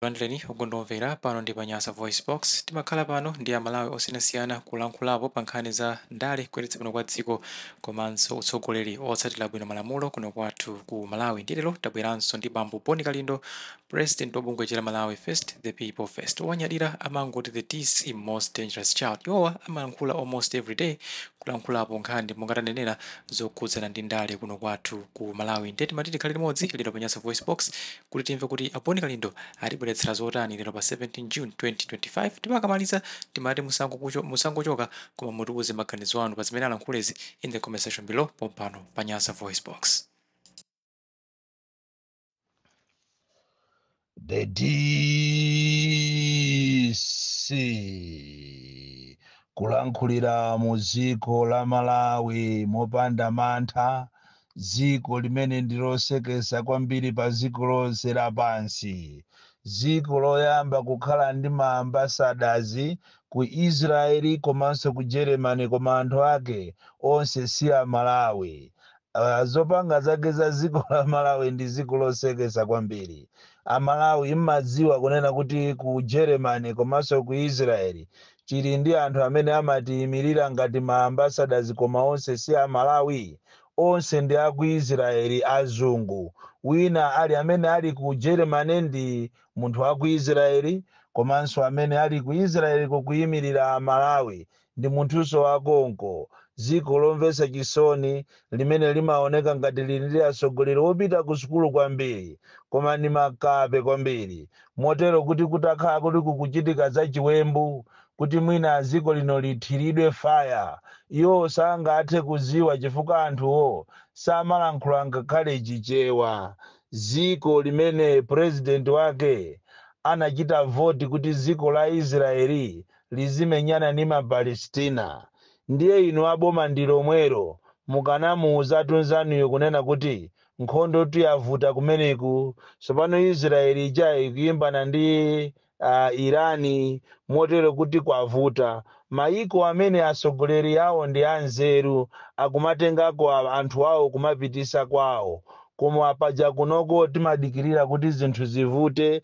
Landireni okondedwa omvera, pano ndi pa Nyasa Voice Box. Timakhala pano ndi Amalawi osiyanasiyana kulankhulapo pa nkhani za ndale, kuyendetsa bwino kwa dziko komanso utsogoleri otsatira bwino malamulo kuno kwathu ku Malawi. Ndiye lero tabweranso ndi bambo Bon Kalindo, president wa bungwe la Malawi First, the people first. Owanyadira amangoti the DC most dangerous child. Iwowa amalankhula almost every day, kulankhulapo nkhani monga tanenera zokhudzana ndi ndale kuno kwathu ku Malawi. Ndiye timati tikhale limodzi lero pa Nyasa Voice Box kuti timve kuti a Bon Kalindo atibweretsera zotani lero pa 17 June 2025. Timakamaliza timati musangochoka, koma mutiuze maganizo anu pa zimene alankhulezi in the comment section below pompano pa Nyasa Voice Box. The DC kulankhulira mu dziko la Malawi mopanda mantha, dziko limene ndi losekesa kwambiri pa dziko lonse lapansi, dziko loyamba kukhala ndi ma ambassadors ku Israeli komanso ku Germany, koma anthu ake onse si a Malawi. Zopanga zake za dziko la Malawi ndi dziko losekesa kwambiri. Amalawi, mmadziwa kunena kuti ku Germany komanso ku Israeli tili ndi anthu amene amatiyimirira ngati ma ambassadors, koma onse si a Malawi? Onse ndi aku Israeli, azungu. Wina ali amene ali ku Germany ndi munthu wa ku Israeli, komanso amene ali ku Israeli kukuyimirira Amalawi ndi munthunso wakonko. Dziko lomvetsa chisoni limene limaoneka ngati lili ndi atsogoleri opita ku sukulu kwambiri, koma ndi makape kwambiri, motero kuti kutakhala kuti kukuchitika zachiwembu kuti mwina dziko lino lithiridwe fire, iwo sangathe kudziwa chifukwa anthuwo samalankhula ngakhale Chichewa. Dziko limene president wake anachita voti kuti dziko la Israeli lizimenyana ndi ma Palestina. Ndiye inu aboma ndi lomwelo mukanamuuzatu nzanuyo kunena kuti nkhondotu yavuta kumeneku, tsopano Israel ija ikuimbana ndi Irani, motero kuti kwavuta. Mayiko amene atsogoleri awo ndi anzeru akumatengako anthu awo kumapitisa kwawo, koma paja kunoko timadikirira kuti zinthu zivute.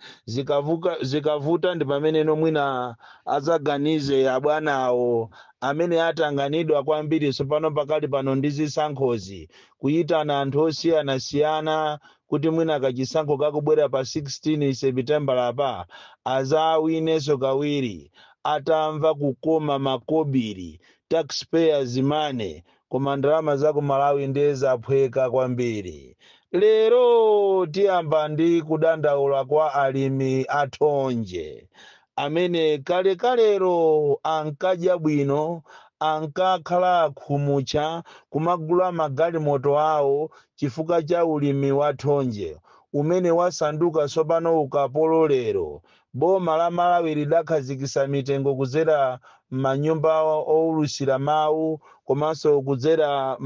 Zikavuta ndi pameneno mwina adzaganize abwanawo amene atanganidwa kwambiri tsopano pakali pano ndi zisankhozi, kuyitana anthu osiyanasiyana kuti mwina kachisankho kakubwera pa 16 Sepitembala apa azawinenso kawiri, atamva kukoma makobiri, taxpayers money. Koma ndalama za ku Malawi ndiye zaphweka kwambiri. Lero tiyamba ndi kudandaula kwa alimi a thonje amene kalekalero ankadya bwino, ankakhala akhumucha kumagula magalimoto awo chifukwa cha ulimi wa thonje umene wasanduka tsopano ukapolo lero. Boma la Malawi lidakhazikitsa mitengo kudzera m'manyumba owulutsira mawu komanso kudzera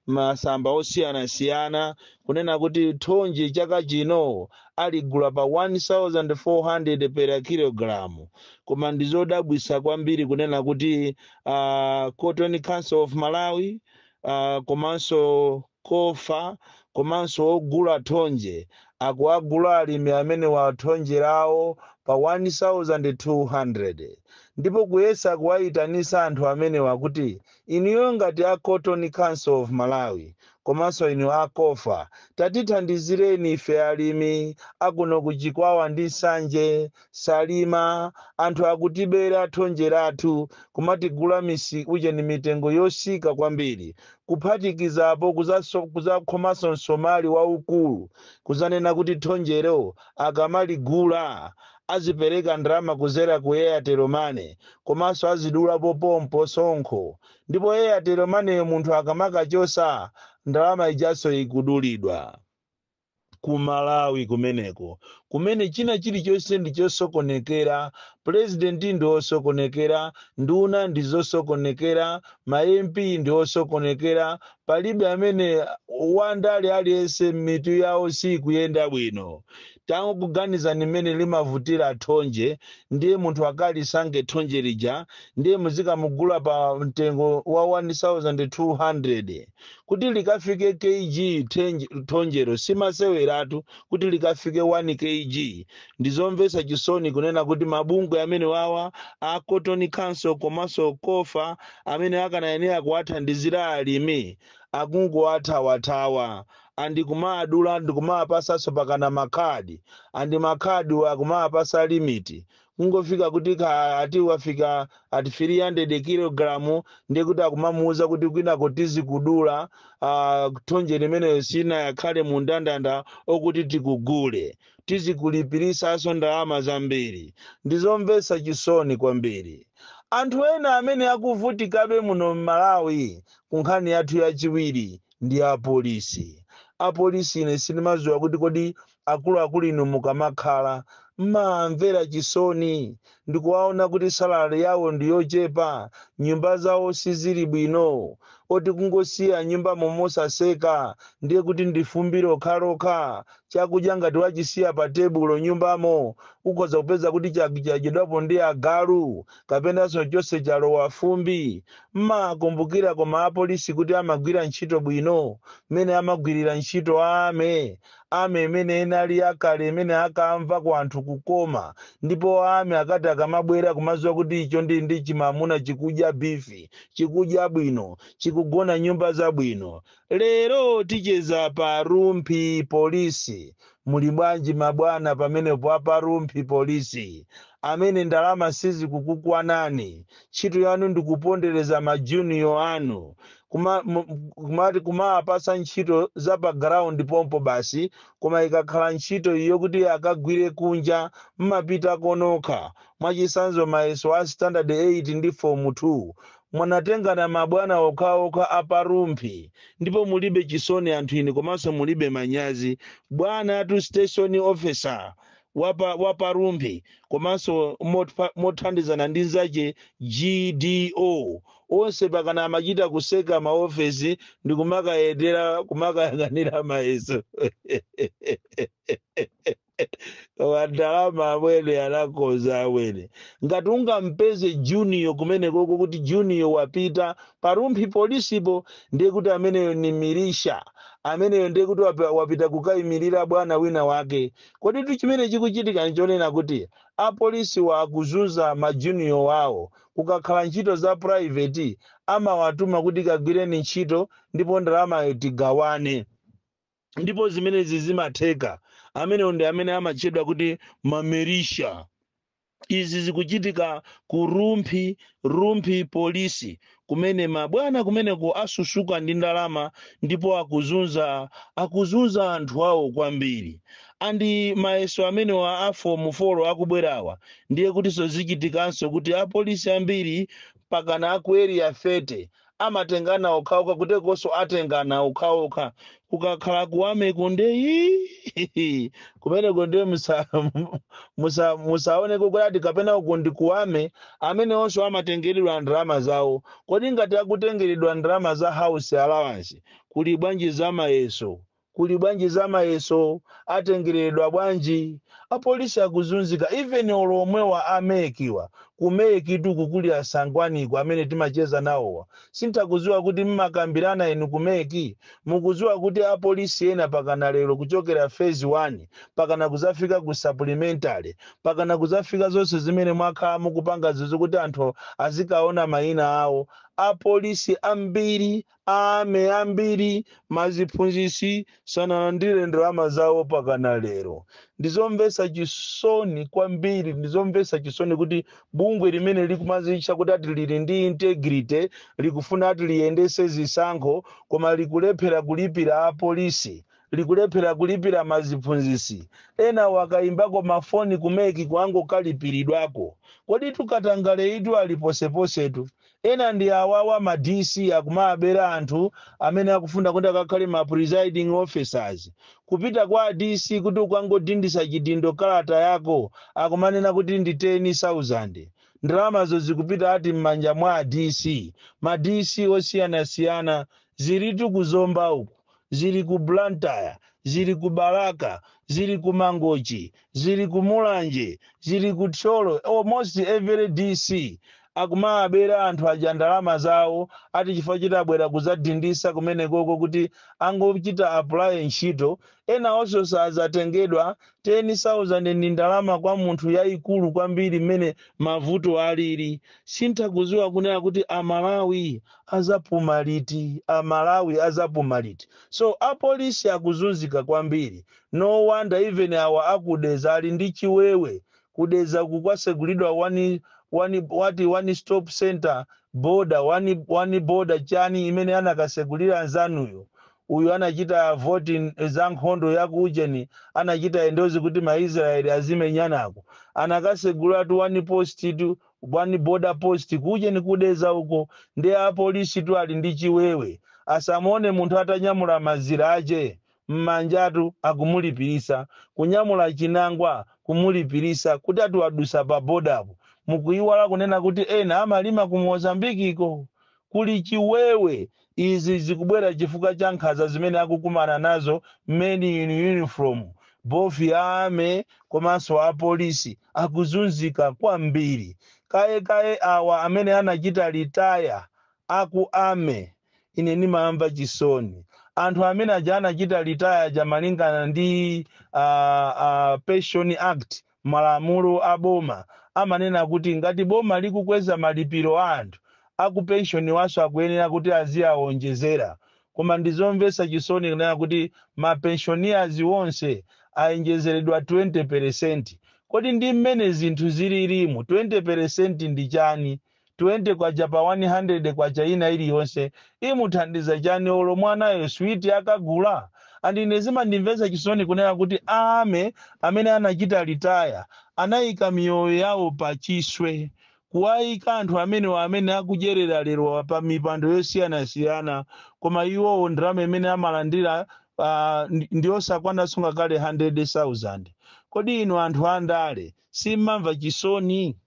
masamba osiyanasiyana kunena kuti thonje chaka chino aligula pa 1400 per kilogram. Koma ndizodabwitsa kwambiri kunena kuti Cotton Council of Malawi komanso Kofa komanso ogula thonje akuagula alimi amene wa thonje lawo pa 1200, ndipo kuyesa kuwayitanisa anthu amenewa kuti inuyo ngati a Cotton Council of Malawi komanso inu a Kofa, tatithandizireni ife alimi akuno ku Chikwawa ndi Nsanje, Salima, anthu akutibera thonje lathu kumatigula ucheni mitengo yosika kwambiri, kuphatikizapo kuzakhomanso msomali waukulu kuzanena kuti thonjero akamaligula azipereka ndalama kuzera ku Airtel Money, komanso azidulapo pompo sonkho, ndipo Airtel Money munthu akamakachosa ndalama ijaso ikudulidwa. Ku Malawi kumeneko kumene china chilichonse ndi chosokonekera, purezidenti ndi osokonekera, nduna ndi zosokonekera, ma MP ndi osokonekera, palibe amene wandale aliyense mitu yawo sikuyenda bwino. Tangokuganizani mmene limavutira thonje, ndiye munthu akalisange thonje lija, ndiye muzikamugula pa mtengo wa 1200 kuti likafike kg. Thonjero simaseweratu kuti likafike 1 kg. Ndizomvetsa chisoni kunena kuti mabungwe amene wawa a Cotton Council komanso COFA, amene akanayenera kuwathandizira alimi, akungowathawathawa and kumaadula ndikumawapasanso pakana makhadi, and makhadi akumawapasa limit, kungofika kuti ka ati wafika ati 300 kilogramu, ndiye kuti akumamuuza kuti kwinako tizikudula, thonje limeneyo sina yakhale mu ndandanda okuti tikugule, tizikulipirisanso ndalama zambiri. Ndizomvetsa chisoni kwambiri. Anthu ena amene akuvutikabe muno m'Malawi, ku nkhani yathu yachiwiri, ndi apolisi. Apolisi, ine sindimadziwa kuti kodi akuluakulu inu mukamakhala mmamvera chisoni ndikuwaona kuti salary yawo ndi yochepa, nyumba zawo sizili bwino, oti kungosiya nyumba momosaseka ndiye kuti ndi fumbi lokhalokha. Chakudya ngati wachisiya pa tebulo nyumbamo, ukhoza kupeza kuti chadyedwapo ndi agalu kapenanso chonse chalowa fumbi. Mmakumbukira koma apolisi kuti amagwira ntchito bwino mmene amagwirira ntchito ame ame imene inali yakale, imene akamva ku anthu kukoma, ndipo ame akati akamabwera kumadziwa kuti icho ndi chimamuna chikudya beef, chikudya bwino, chikugona nyumba zabwino. Lero ticheza pa Rumphi Polisi. Muli bwanji mabwana pamenepo apa Rumphi Polisi, amene ndalama sizikukukwanani? Ntchito yanu ndikupondereza ma junior anu, kumati kumawapasa ntchito za pa ground pompo basi, koma ikakhala ntchito iyo kuti akagwire kunja, mmapita konokha. Mwachitsanzo, mayeso a standard 8 ndi form 2, mwanatengana mabwana okhaokha aparumphi, ndipo mulibe chisoni anthu ine, komanso mulibe manyazi. Bwana atu station officer waparumphi komanso mothandizana ndi nzache GDO, onse pakana amachita kuseka maofesi ndi kumakayendera, kumakayang'anira mayeso. Koma ndalama amwene anakoza amwene. Ngati ungampeze junior kumenekoko kuti junior wapita parumphi polisipo, ndiye kuti ameneyo ni milisha, ameneyo ndiye kuti wapita kukayimirira bwana wina wake. Kodi tu chimene chikuchitika nchonena kuti apolisi wakuzunza ma junior wawo. Kukakhala ntchito za private, amawatuma kuti kagwireni ntchito ndipo ndalamayo tigawane, ndipo zimenezi zimatheka. Amenewo ndi amene amatchedwa kuti mamerisha. Izi zikuchitika ku Rumphi Polisi, kumene mabwana kumeneko asusuka ndi ndalama ndipo akuzunza anthu awo kwambiri. And mayeso amenewa a form 4 akubwerawa, ndiye kutinso zichitikanso kuti apolisi ambiri pakana aku Area 30 amatengana okhaokha, kutekonso atengana okhaokha. Kukakhala kuwameko ndeyi kumeneko ndiye musaoneke kuti kapena uku ndi kuwame, amene onso amatengeredwa ndalama zawo. Kodi ngati akutengeredwa ndalama za house allowance, kuli bwanji za mayeso? Kuli bwanji za mayeso? Atengeredwa bwanji? Apolisi akuzunzika. Even olomwewa a MEC wa, ku MEC tuku kuli asangwaniko amene timacheza nawowa, sintakuziwa kuti mmakambirana inu ku MEC. Mukuziwa kuti apolisi ena pakana lero, kuchokera phase 1 pakana kuzafika ku supplementary, pakana kuzafika zonse zimene mwakhala mukupanga zizo kuti anthu azikaona mayina awo, apolisi ambiri, ame ambiri, maziphunzisi sanalandire ndalama zawo pakana lero. Ndizomvetsa chisoni kwambiri. Ndizomvetsa chisoni kuti bungwe limene likumazitcha kuti ati lili ndi integrity, likufuna ati liyendese zisankho, koma likulephera kulipira apolisi, likulephera kulipira maziphunzisi. Ena wakayimbako mafoni ku MEC kwangokalipiridwako. Kodi tukatangale itu ali poseposetu. Ena ndi awawa ma DC akumabera anthu amene akufuna kuti akakhale ma presiding officers. Kupita kwa DC kuti ukangodindisa chidindo kalata yako, akumanena kuti ndi 10,000. Ndalamazo zikupita ati m'manja mwa DC, ma DC osiyanasiyana. Zilitu kuzomba uku, zili ku Blantyre. Zili ku Balaka, zili ku Mangochi, zili ku Mulanje, zili ku Thyolo, almost every DC akumabera anthu aja ndalama zawo, ati chifukwa chitabwera kuzadindisa kumenekoko kuti angochita apply ntchito, ena onso sazatengedwa. 10,000 ndi ndalama kwa munthu yayikulu kwambiri mmene mavuto alili. Sinthakuziwa kunena kuti Amalawi azapuma liti, Amalawi azapuma liti? So apolisi akuzunzika kwambiri. No wonder even awa akudeza ali ndi chiwewe. Kudeza kukwasegulidwa one, wati one stop center border, one border chani imene anakasegulira anzanuyo. Uyu anachita voting za nkhondo ya kuujeni, anachita endorse kuti Maisraeli azimenyanako. Anakasegulatu one post tu, one border post kuujeni kudeza uko. Ndi apolisi tu ali ndi chiwewe. Asamuone munthu atanyamula mazira ache mmanjatu, akumulipirisa kunyamula chinangwa, kumulipirisa kuti atiwadusa pa bodapo. Mukuiwala kunena kuti ena amalima ku Mozambikiko. Kuli chiwewe. Izi zikubwera chifukwa cha nkhanza zimene akukumana nazo men in uniform, both ya army komanso apolisi, akuzunzika kwambiri. Kaye kaye awa amene anachita retire aku army, ine ndimamva chisoni. Anthu amene aja anachita retire aja malingana ndi Pension Act, malamulo a boma amanena kuti ngati boma likukweza malipiro a anthu aku pension waso, akuyenera kuti aziyawonjezera. Koma ndizomvetsa chisoni kunena kuti mapensioners onse ayenjezeredwa 20. Kodi ndi mmene zinthu zililimu, 20 ndi chani? 20 kwacha pa 100 kwacha ina iliyonse imuthandiza chani? Olo mwanayo switi akagula? And ine zimandimvetsa chisoni kunena kuti army amene anachita retire anayika miyoyo yawo pa chiswe, kuwayika anthu amene amene akudyerera lero pa mipando yosiyanasiyana, koma iwowo ndalama imene amalandira ndiyosakwananso ngakhale 100,000. Kodi inu anthu andale simmamva chisoni?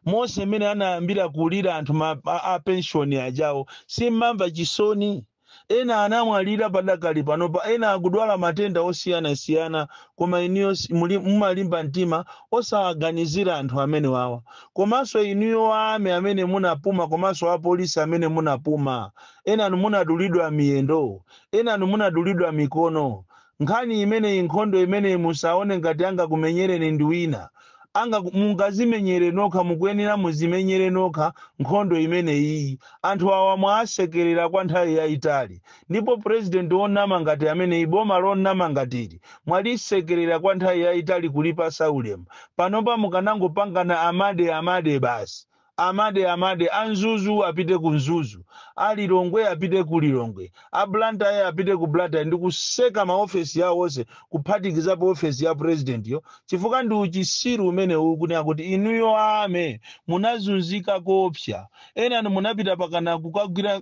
Mose mmene anayambira kulira anthu a pension ajawo, simmamva chisoni? Ena anamwalira padakali panopa, ena akudwala matenda osiyanasiyana, koma iniyo mumalimba mtima osawaganizira anthu amene wawa. Komanso iniyo army amene munapuma, komanso apolisi amene munapuma, enanu munadulidwa miyendo, enanu munadulidwa mikono. Nkhani imeneyi, nkhondo imeneyi, musaone ngati angakumenyereni ndi wina. Anga mungazimenyere nokha, mukuyenera muzimenyere nokha nkhondo imeneyi. Anthu awa mwasekerera kwa nthawi yayitali, ndipo president wonama ngati ameneyi, boma lonama ngatili, mwalisekerera kwa nthawi yayitali, kulipasa ulemu. Panopa mukanangopangana amade amade basi, amade amade. Anzuzu apite ku Mzuzu, alilongwe apite ku Lilongwe, a Blantyre apite ku Blantyre, ndi kuseka maofesi yawo onse, kuphatikizapo ofesi ya president yo, chifukwa ndi uchisiru umene ukunena kuti inuyo army munazunzika kopsa. Enanu munapita pakana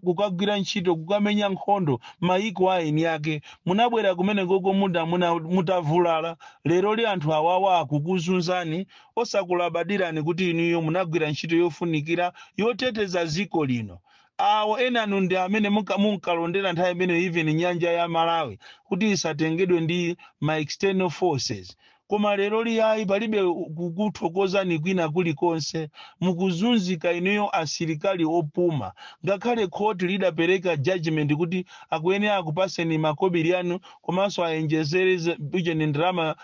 kukagwira ntchito, kukamenya nkhondo maiko a eni ake. Munabwera kumene koko muda mutavulala. Lero li anthu awawa akukuzunzani osakulabadirani kuti inuyo munagwira ntchito yofunikira yoteteza dziko lino. Awo enanu ndi amene munkalondera nthawi imene even nyanja ya Malawi kuti isatengedwe ndi ma external forces. Koma lero liyayi, palibe kukuthokozani kwina kulikonse. Mukuzunzika inuyo asilikali opuma. Ngakhale khoti lidapereka judgment kuti akuyenera akupaseni makobiri anu, komanso ayenjezere ujeni ndalama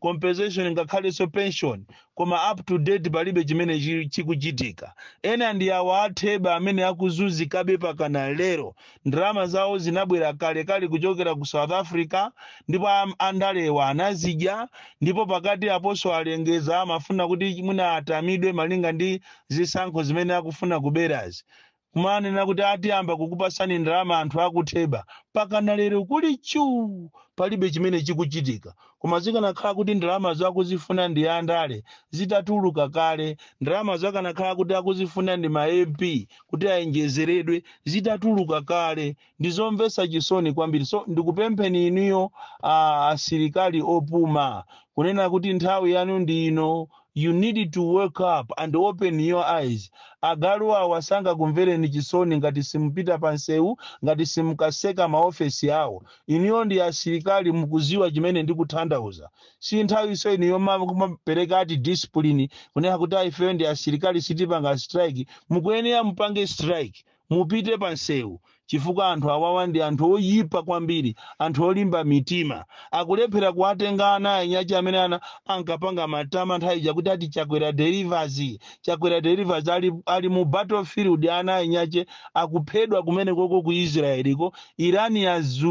compensation, ngakhalenso pension, koma up to date palibe chimene chikuchitika. Ena ndi awa atheba amene akuzunzikabe pakana lero. Ndalama zawo zinabwera kalekale kuchokera ku South Africa, ndipo andalewa anazidya. Ndipo pakati aponso alengeza amafuna kuti mwina atamidwe malinga ndi zisankho zimene akufuna kuberazi, kumanena kuti atiyamba kukupasani ndalama anthu akutheba. Pakana lero kuli chuu, palibe chimene chikuchitika. Koma zikanakhala kuti ndalama zakuzifuna ndi andale, zitatuluka kale. Ndalama zakanakhala kuti akuzifuna ndi ma MP kuti ayenjezeredwe, zitatuluka kale. Ndizomvetsa chisoni kwambiri. So ndikupempheni inuyo asilikali opuma kunena kuti nthawi yanu ndi ino. You need to wake up and open your eyes. Agalu awa sangakumvereni chisoni ngati simupita pa nsewu, ngati simukaseka maofesi awo. Iniyo ndi asilikali, mukuziwa chimene ndikutanthauza. Si nthawi iso iniyo kumapereka ati discipline, kunena kuti ifeyo ndi asilikali, sitipanga strike. Mukuyenera mupange strike, mupite pa nsewu, chifukwa anthu awawa ndi anthu oyipa kwambiri, anthu olimba mitima. Akulephera kuwatenga ana anyachi amene ana ankapanga matama nthawi ija kuti ati "Chakwera delivers, Chakwera delivers", ali mu battlefield. Ana anyache akuphedwa kumene koko ku Israeliko, Irani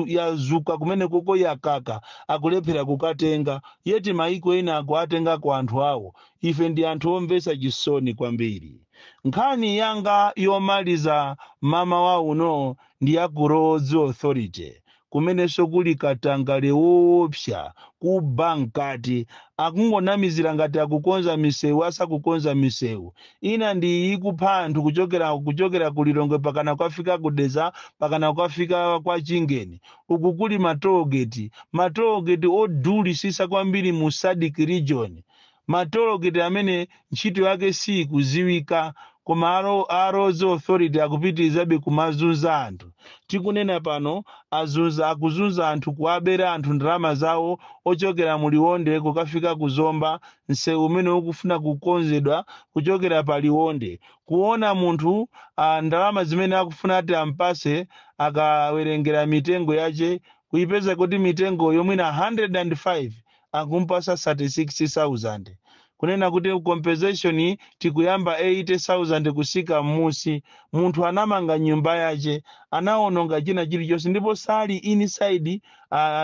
yazuka kumene koko, yakaka. Akulephera kukatenga, yeti maiko ena akuatengako anthu awo. Ife ndi anthu omvetsa chisoni kwambiri. Nkhani yanga yomaliza mama wa uno ndi ya ku Roads Authority, kumenenso kuli katangale woopsa, kuba mkati. Akungonamizira ngati akukonza misewu, asakukonza misewu. Ina ndi ikupha anthu kuchokera ku Lilongwe pakana kwafika kudeza, pakana kwafika kwa Chingeni. Uku kuli matollgate, matollgate odulisisa kwambiri mu SADC region, matollgate amene ntchito yake sikuziwika, koma a Roads Authority akupitirizabe kumazunza anthu. Tikunena pano azunza, akuzunza anthu, kuwabera anthu ndalama zawo. Ochokera mu Liwonde kukafika kuzomba, msewu umene ukufuna kukonzedwa kuchokera pa Liwonde, kuona munthu ndalama zimene akufuna ati ampase, akawerengera mitengo yache kuipeza kuti mitengo yomwina 105, akumpasa 36,000, kunena kuti compensation tikuyamba 80,000 kusika m'musi. Munthu anamanga nyumba yache, anaononga china chilichonse, ndipo sali inside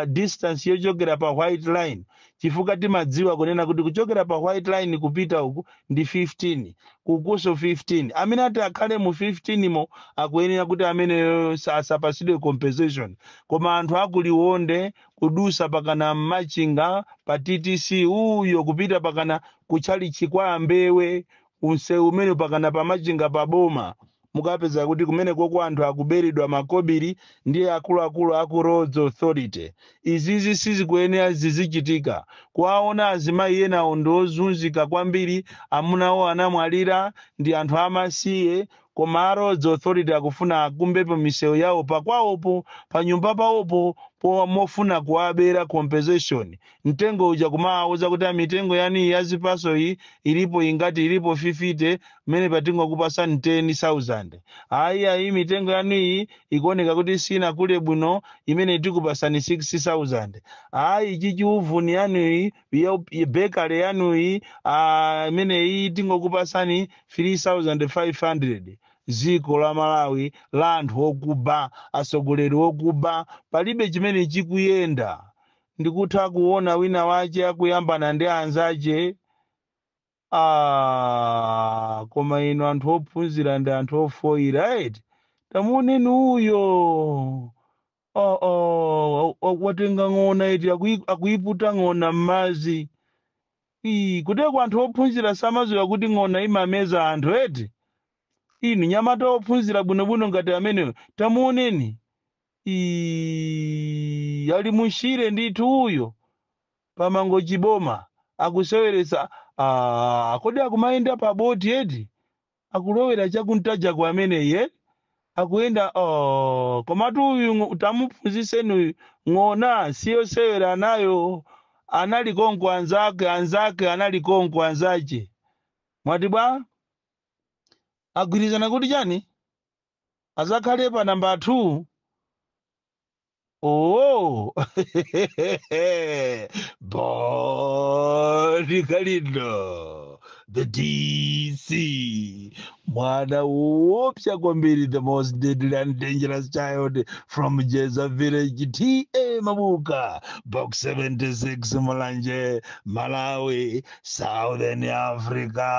distance yochokera pa white line, chifukwa timadziwa kunena kuti kuchokera pa white line kupita uku ndi 15, kukuso 15. Amene ati akhale mu 15 mo akuyenera kuti ameneyo asapasidwe compensation. Koma anthu akuliwonde kudusa pakana Machinga pa TTC uyo kupita pakana kuchalichi kwa Ambewe, unsewu umene pakana pa Machinga pa boma, mukapeza kuti kumene koko anthu akuberedwa makobiri ndiye akuluakulu aku Roads Authority. Izizi sizikuyenera zizichitika. Kuwaona azimayi enawo ndi ozunzika kwambiri, amunawo anamwalira, ndi anthu amasiye, koma a Roads Authority akufuna akumbepo misewu yawo pakwawopo, pa nyumba pawopo, po mofuna kuwabera compensation. Mtengo uja kumawauza kuti mitengo yani ya zipaso iyi ilipo ingati? Ilipo 50, mmene patingokupasani 10,000. Ayi, ayi, mitengo yanu iyi ikuoneka kuti sina kule bwino, imene tikupasani 6000. Ayi, chichi uvuni yanuyi, bakery yanuyi, imene iyi tingokupasani 3500. Dziko la Malawi la anthu okuba, atsogoleri okuba, palibe chimene chikuyenda. Ndikutha kuona wina wache akuyambana ndi anzache. Ah, koma inu anthu ophunzira ndi anthu ofoira eti. Tamuoneni uyo, oh, watenga ng'ona eti, akuiputa ng'ona m'madzi. Ii, kuteko anthu ophunzira samadziwa kuti ng'ona imameza anthu eti? Inu nyamata ophunzira bwinobwino ngati ameneyo, tamuoneni. Ii, ali mushire ndithu uyo pamango chiboma akuseweretsa. Ah, kodi akumayenda pa boti eti? Akulowera chakuntaja kwa ameneyi akuyenda. Oh, komatu uyu tamuphunzitseni uyu, ng'ona siyosewera nayo. Anali konko anzake, anzake anali konko anzache. Mwati bwa agwirizana kuti chani? Azakhale pa namba 2. Oh, Bon Kalindo, the DC, mwana wopsa kwambiri, the most deadly and dangerous child from Jeza Village, TA Mabuka, Box 76, Mulanje, Malawi, Southern Africa.